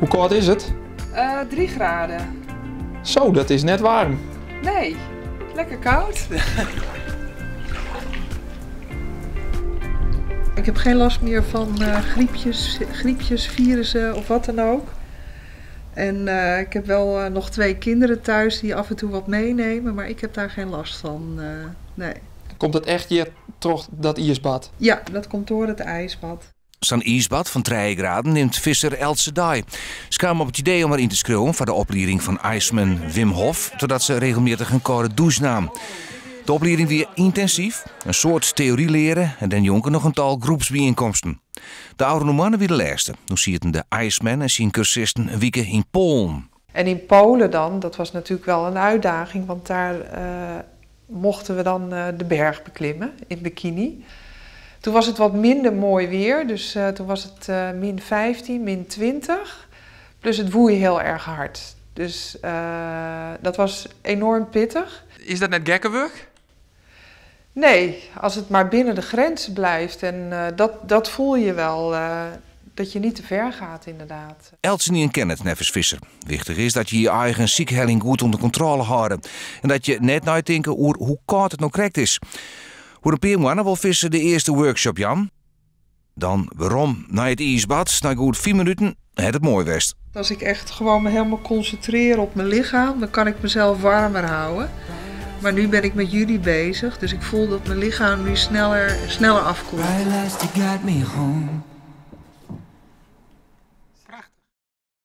Hoe kâld is it? 3 graden. Zo, dat is net waarm. Nee, lekker koud. Ik heb geen last meer van griepjes, griepjes, virussen of wat dan ook. En ik heb wel nog 2 kinderen thuis die af en toe wat meenemen, maar ik heb daar geen last van. Nee. Komt het echt hier troch dat iisbad? Ja, dat komt door het ijsbad. Sa'n iisbad fan 3 graden nimt Visser eltse dei. Se kaam op it idee om har yn te skriuwen foar de oplieding fan Iceman Wim Hof, trochdat se regelmjittich in kâlde dûs naam. De oplieding wie yntinsyf, in soad teory leare en dêrnjonken noch in tal groepsbyienkomsten. De ôfrûne moanne wie de lêste. No sieten de Iceman en syn kursisten in wike yn Poalen. En in Polen dan, dat was natuurlijk wel een uitdaging, want daar mochten we dan de berg beklimmen in bikini. Toen was het wat minder mooi weer, dus toen was het min 15, min 20. Plus het woei heel erg hard. Dus dat was enorm pittig. Is dat net gekkewurk? Nee, als het maar binnen de grenzen blijft. En dat voel je wel, dat je niet te ver gaat inderdaad. Eltsenien ken it neffens Visser. Wichtich is dat je je eigen sykhelling goed ûnder kontrôle hâlde. En dat je net neitinke oer hoe kâld it no krekt is. Oer in pear moanne wol Visser de earste workshop jaan. Dan werom nei it iisbad. Nei goed 5 minuten hat it moai west. Als ik echt gewoon me helemaal concentreer op mijn lichaam, dan kan ik mezelf warmer houden. Maar nu ben ik met jullie bezig, dus ik voel dat mijn lichaam nu sneller afkoelt. Bright lights to guide me home.